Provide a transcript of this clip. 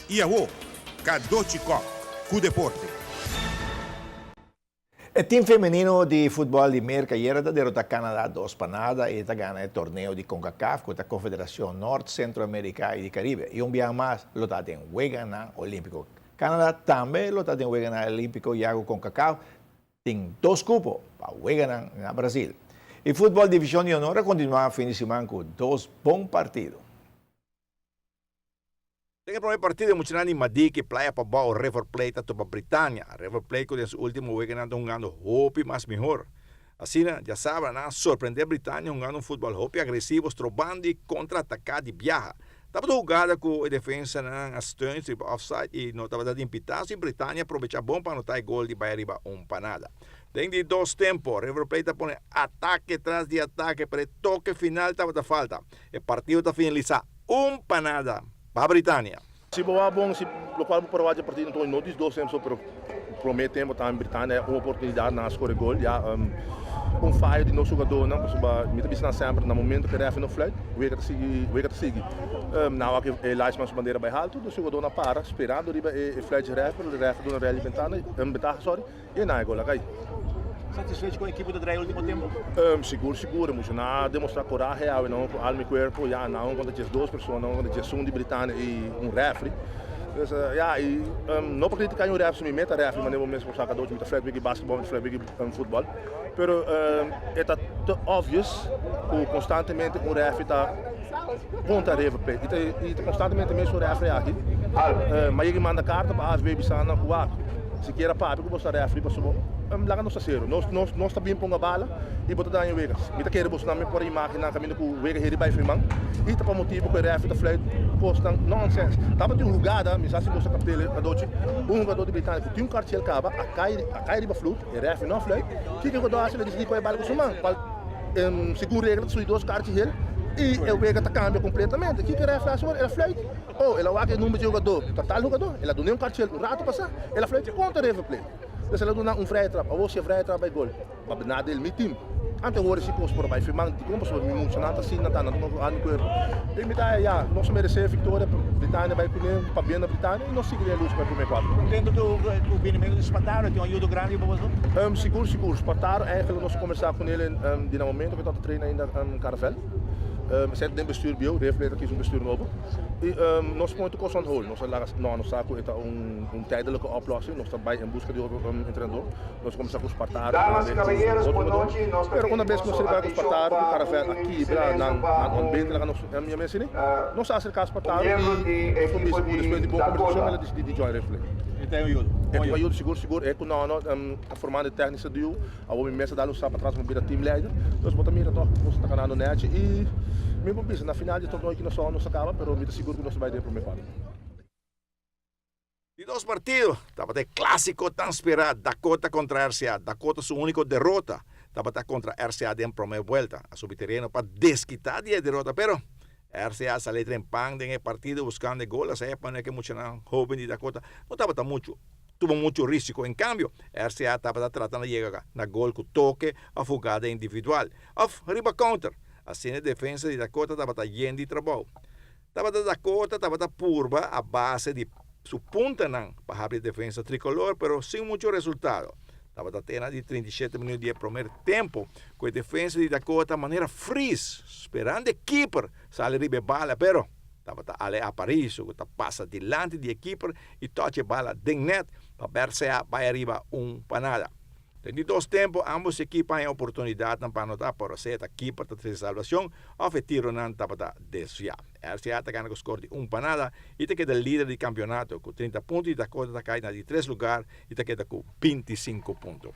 I awo, Cadochi Kock ku deporte. E team femenino di futbòl di Merka ayera ta derota Canada 2-0 i ta gana e torneo di Concacaf ku ta Konfederashon Nort Sentro Amerika i di Karibe i un biaha mas lo ta den Weganan Olímpiko. Canada tambe lo ta den Weganan Olímpiko ya ku Concacaf tin dos kupo pa weganan na Brasil. E futbòl Divishon di Honor a kontinuá fin di siman ku dos bon partido. Den e prome partido e muchanan di Madiki, Playa Pabao, River Plate ta topa Britania. River Plate ku den su ultimo weganan ta hungando hopi mas mihor. Asina, djasabra nan a sorprende Britania hungando un futbòl hopi agresivo strobando i kontra-ataká di biaha. Tabata hugada ku e defensanan a steun riba offside i no tabata tin pitaso i Britania a probecha bon pa anotá e gol di bai riba un pa nada. Den di dos tempo, River Plate ta pone atake tras di atake pero e toke final tabata falta. E partido ta finalisá 1-0 pa Britania. Si bo wak bon, si lokual bo por a wak dje partido anto no dis dos tempo so pero prome tempo tambe Britania un oportunidat nan a skore gol ya un fayo di nos hugadornan pasobra mi ta bisa nan semper na momento ku e referee no fluit wega ta sigui wega ta sigui nan wak e linesman su bandera bai haltu nos hugadornan para sperando riba e fluit dje referee pero e referee duna rally bentana bentaha sorry. E nan e gol a kai. Satisfecho con e ekipo ta draai ultimo tempo? Sigur sigur, e muchanan a demostra corahe awe nan cu alma y cuerpo, ya nan contra 12 persona, nan contra 11 di Britania y un refri. Dus ya y no pa critica un refri, mi meta refri manera bo mes por sa cadochi, mi ta fluit wiki basketball, mi ta fluit wiki futbol, pero e ta te obvious cu constantemente un refri ta contra River Plate y ta constantemente mes un refri aki, ma yega y manda carta pa AFB bisa nan cu wak. Sikiera papia ku bo sta refri pasobra bo laga nos ta sero. Nos nos nos ta bin ponga bala i bo ta daña wega. Mi ta kere boso nan mi por a imaginá kaminda ku wega heri bai firman i ta pa motibu ku e refri ta fluit kosnan nonsens. Tabatin un hugada, mi sa si boso a kapt'el adochi, un hugador di Britania ku tin un karchel kaba a kai a kai riba flut, e refri no a fluit. Kiko e hugador a hasi? El a disidí kohe bala ku su man, kual segun regla ta subi dos karchi hel i e wega ta kambia kompletamente. Kiko e refri a hasi? El a fluit. Oh, el a wak e number dje hugadó, ta tal hugadó, el a dun'é un karchel un rato pasá, el a fluit kontra River Plate. Pues el a duna un vrije trap, awor si e vrije trap bai gol, pa benadeel mi team. Antes hora si kos por a bai firman, dikon pasobra mi muchanan ta sin nan ta nan ta con alma y cuerpo. I mi ta ya, nos a meresé e viktoria, Britania bai kuné, pabien na Britania i nos sigui den e lucha pa e promé kuarto. Contento ku binimentu di Spataro, tin un ayudo grandi pa boso? Sigur, sigur. Spataro eigenlijk nos a komensá kuné di na momento ku e tabata train ainda Caravel. Esei ta den bestuur bieu, River Plate a kis un bestuur nobo. I nos pone tur kos on hold. Nos a laga, no, nos sa ku e ta un tijdelijke oplossing. Nos ta bai en buska di otro entrenador. Nos a kuminsá ku Spartaro Damas tambe, y ku caballeros, otro bon jugador. nochi. Nos ta Pero una pidi bes ku nos boso riba ku atencion Spartaro, ku pa un Caravel a minuut kibra silencio nan pa nan ontbete un laga nos mi a mensioné. Nos a aserká un Spartaro miembro i di nos por equipo bisa ku despues di di bon kombersashon el a Dakota. disidí di join River Plate. E ta un ayudo. E ta un ayudo sigur sigur. E ku no ta formando e tèknische duo. Awor mi mes a dal un stap atras pa bira team leider. Dus bo ta mira tòg ku nos ta ganando nèchi i mi por bisa na final di e torneo aki nos nos a kaba pero mi ta sigur ku nos ta bai den e promé kuadro. Di dos partido tabata e klásiko tan sperá Dakota kontra RCA. Dakota su úniko derota tabata kontra RCA den promé buelta. A subi tereno pa deskitá di e derota pero RCA a sali trempan den e partido buskando e gol. Asai a pone ku e muchanan hóben di Dakota no tabata muchu tuvo mucho risico. En cambio, RCA tabata trata na yega na gol cu toke of hugada individual, of riba counter. Asina e defensa di Dakota tabata yen di trabou. Tabata Dakota tabata purba a base di su puntanan pa habri e defensa tricolor, pero sin mucho resultado. Tabata te na di 37 minuut di e promer tempo cu e defensa di Dakota manera fris, sperando e keeper sali riba e bala, pero Tabata Ale Aparicio ku ta pasa dilanti di e kiper i tòch e bala den nèt pa BRCA bai ariba 1-0. Den di dos tempu ámbos ekipo haña oportunidatnan pa anotá, pero sea ta kiper ta trese salbashon òf e tironan tabata desviá. RCA ta gana ku skor di 1-0 i ta keda lider di kampionato ku 30 punto i Dakota ta kai na di tres lugar i ta keda ku 25 punto.